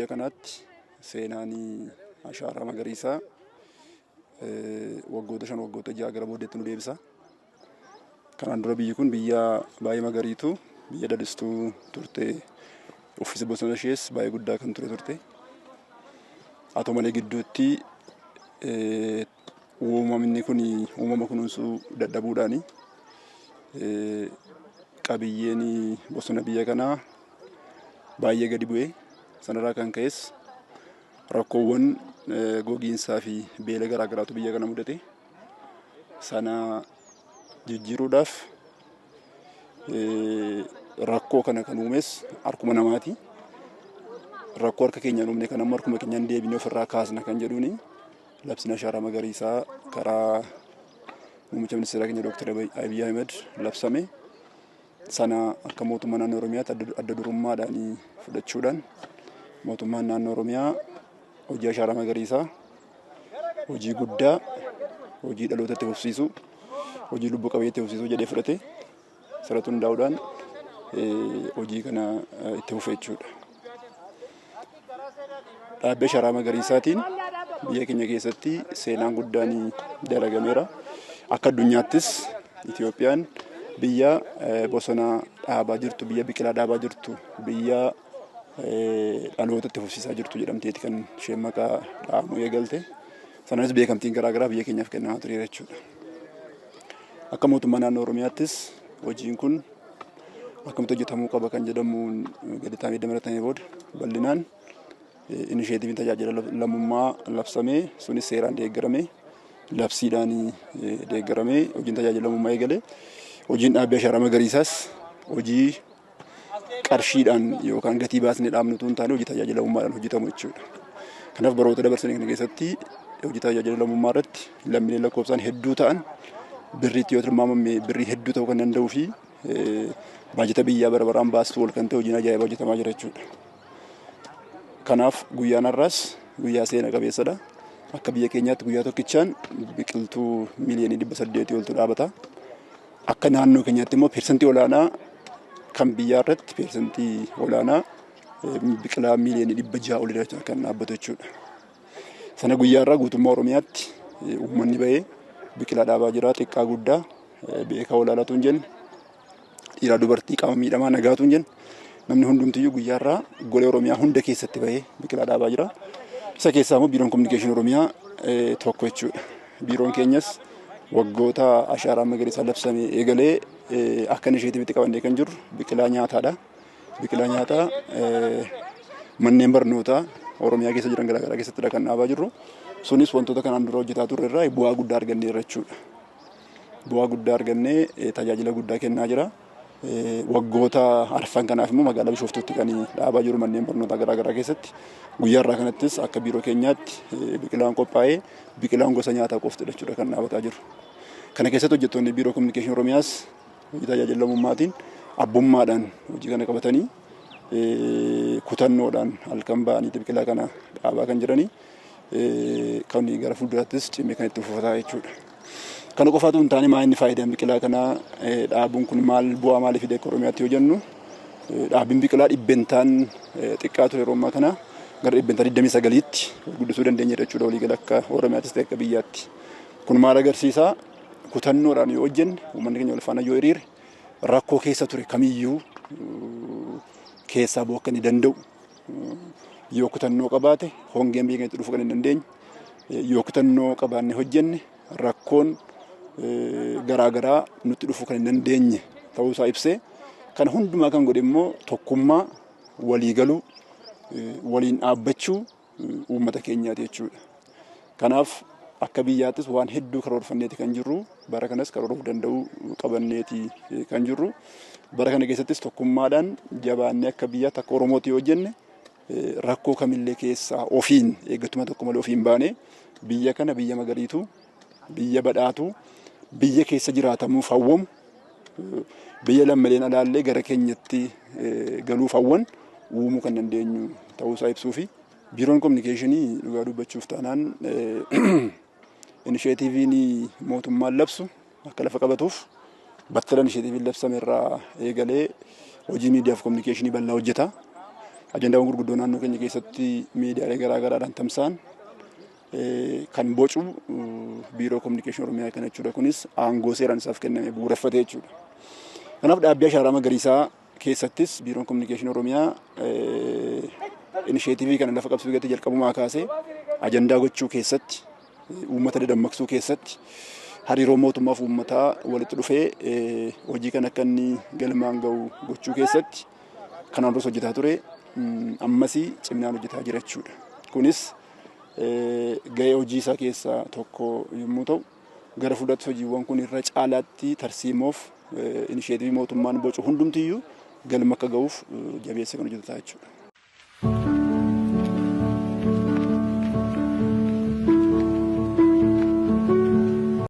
Biyya kanaatti seenaan ashaaraa magariisaa waggoota 5 waggoota 6 gara booddeetti nu deebisa. Kanaan dura biyyi kun biyya baay'ee magariitu, biyya lalistuu turte, uffisa bosona ishees baay'ee guddaa kan ture turte. Haa ta'u malee gidduutti uumamni kun uumama kunuunsuu dadhabuudhaani qabiyyeen bosona biyya kanaa baay'ee gadi bu'ee, sanarraa kan ka'es rakkoowwan gogiinsaa fi beela garaa garaatu biyya kana mudate. Sana jijjiiruudhaaf rakkoo kana kan uumes harkuma namaati. Rakkoo harka keenyaan uumne kan ammoo harkuma keenyaan deebinee ofirraa kaasna kan jedhuuni labsiin ashaaraa magariisaa karaa muummicha ministeera keenya Dooktar Abiy Ahmed labsame. Sana akka mootummaa naannoo Oromiyaatti adda durummaadhaan fudhachuudhaan mootummaan naannoo Oromiyaa hojii ashaaraa magariisaa hojii guddaa, hojii dhaloota itti fufsiisu, hojii lubbu qabeeyyii itti fufsiisuu jedhee fudhate. Sarratti hundaa'uudhaan hojii kana itti fufe jechuudha. Dhaabbii ashaaraa magariisaatiin biyya keenya keessatti seenaan guddaan dalagameera. Akka addunyaattis Itoophiyaan biyya bosona dhaabaa jirtu, biyya biqilaa dhaabaa jirtu, biyya dhaloota itti fufsiisaa jirtu jedhamteeti kan isheen maqaa dhahamuu eegalte. Sanaanis beekamtiin garaa garaa biyya keenyaaf kennamaa tureera jechuudha. Akka mootummaa naannoo Oromiyaattis hojiin kun akkamitti hojjetamuu qaba kan jedhamuun gadi taa'amee damaratamee booda bal'inaan inisheetiiviin tajaajila lammummaa labsamee, sunis seeraan deeggaramee, labsiidhaan deeggaramee hojiin tajaajila lammummaa eegale. Hojiin dhaabbii ashaaraa magariisaas hojii qarshiidhaan yookaan gatii baasnee dhaabnu utuu hin taane hojii tajaajila lammummaadhaan hojjetamu jechuudha. Kanaaf baroota dabarsanii kana keessatti hojii tajaajila lammummaa irratti lammiileen lakkoofsaan hedduu ta'an, birriitti yoo tilmaamame birrii hedduu ta'uu kan danda'uu fi baajata biyyaa bara baraan baastu ol kan ta'e hojiin ajaa'ibaa hojjetamaa jira jechuudha. Kanaaf guyyaan har'aas guyyaa seena qabeessadha. Akka biyya keenyaatti guyyaa tokkichaan biqiltuu miliyoonii 800 oltu dhaabata. Akka naannoo keenyaatti immoo persentii olaanaa kan biyyaa irratti persentii olaanaa biqilaa miliyoonii 600 olidha kan dhaabbatu jechuudha. Sana guyyaa irraa guutummaa Oromiyaatti uummanni bahee biqilaa dhaabaa jira. Xiqqaa guddaa, beekaa olaanaatu hin jenne, dhiiraa dubartii, qaama miidhamaa nagaatu hin jenne, namni hundumtiyyuu guyyaa irraa golee Oromiyaa hunda keessatti bahee biqilaa dhaabaa jira. Isa keessaa immoo Biiroon Kominikeeshinii Oromiyaa tokko jechuudha. Biiroon keenyas waggoota ashaaraa magariisaa labsame eegalee akka inisheetiivitti qabannee kan jirru biqilaa nyaataadha. Biqilaa nyaataa manneen barnootaa Oromiyaa keessa jiran garaagaraa keessattidha kan dhaabaa jirru. Sunis wantoota kanaan dura hojjetaa turre irraa bu'aa guddaa arganneerra jechuudha. Bu'aa guddaa argannee tajaajila guddaa kennaa jira. Waggoota arfan kanaaf immoo magaalaa Bishooftuutti kan dhaabaa jiru manneen barnootaa garaagaraa keessatti. Guyyaa irraa kanattis akka biiroo keenyaatti biqilaan qophaa'ee biqilaan gosa nyaataa qoftidha jechuudha kan dhaabataa jiru. Kana keessatti hojjettoonni Biiroo Kominikeeshinii Oromiyaas hojii tajaajila lammummaatiin abbummaadhaan hojii kana qabatanii kutannoodhaan halkan ba'anii biqilaa kana dhaabaa kan jiranii, kan gara fuulduraattis cimee kan itti fufataa jechuudha. Kana qofaatu hin taane, maal inni faayidaan biqilaa kanaa, dhaabuun kun maal bu'aa maalii fide akka Oromiyaatti yoo jennu, dhaabbiin biqilaa dhibbentaan xiqqaa ture yeroo ammaa kana gara dhibbentaa 29tti guddisuu dandeenyeera jechuudha waliigala akka Oromiyaattis ta'e akka biyyaatti. Kun maal agarsiisaa? Kutannoodhaan yoo hojjenne, uummanni keenya wal faana yoo hiriire, rakkoo keessa ture kamiyyuu keessaa bu'uu akka inni danda'u, yoo kutannoo qabaate hongeen biyya keenyatti dhufuu kan hin dandeenye, yoo kutannoo qabaanne hojjenne rakkoon garaagaraa nutti dhufuu kan hin dandeenye ta'uusaa ibsee, kana hundumaa kan godhe immoo tokkummaa, waliigaluu, waliin dhaabbachuu uummata keenyaati jechuudha. Kanaaf akka biyyaattis waan hedduu karoorfanneeti kan jirru, bara kanas karooruu danda'uu qabanneeti kan jirru. Bara kana keessattis tokkummaadhaan jabaannee akka biyyaatti, akka Oromootti yoo hojjenne, rakkoo kamillee keessaa ofiin eeggatuma tokko malee ofiin baane biyya kana biyya magariitu, biyya badhaatu, biyya keessa jiraatamuuf hawwamu, biyya lammiileen alaallee gara keenyatti galuuf hawwan uumuu kan dandeenyu ta'uusaa ibsuu fi Biiroon Kominikeeshinii dhugaa dubbachuuf taanaan inisheetiiviin mootummaan labsu akka lafa qabatuuf battala inisheetiiviin labsame irraa eegalee hojii miidiyaa fi kominikeeshinii bal'aa hojjeta. Ajandaawwan gurguddoo naannoo keenya keessatti miidiyaalee garaa garaadhaan tamsa'an kan bocu Biiroo Kominikeeshinii Oromiyaa kana jechuudha. Kunis aangoo seeraan isaaf kenname bu'uureffatee jechuudha. Kanaaf dhaabbii ashaaraa magariisaa keessattis Biiroon Kominikeeshinii Oromiyaa inisheetivii kana lafa qabsiisuu keessatti jalqabumaa kaasee ajandaa gochuu keessatti, uummata dadammaqsuu keessatti, hariiroo mootummaa fi uummataa walitti dhufee hojii kan akka inni galmaan gahu gochuu keessatti kanaan duras hojjetaa ture, ammasii ciminaan hojjetaa jira jechuudha. Kunis gahee hojii isaa keessaa tokko yommuu ta'u, gara fuulduratti hojiiwwan kun irra caalaatti tarsiimoof inisheetivii mootummaan bocu hundumtiyyuu galma akka gahuuf jabeessa kan hojjetaa jechuudha.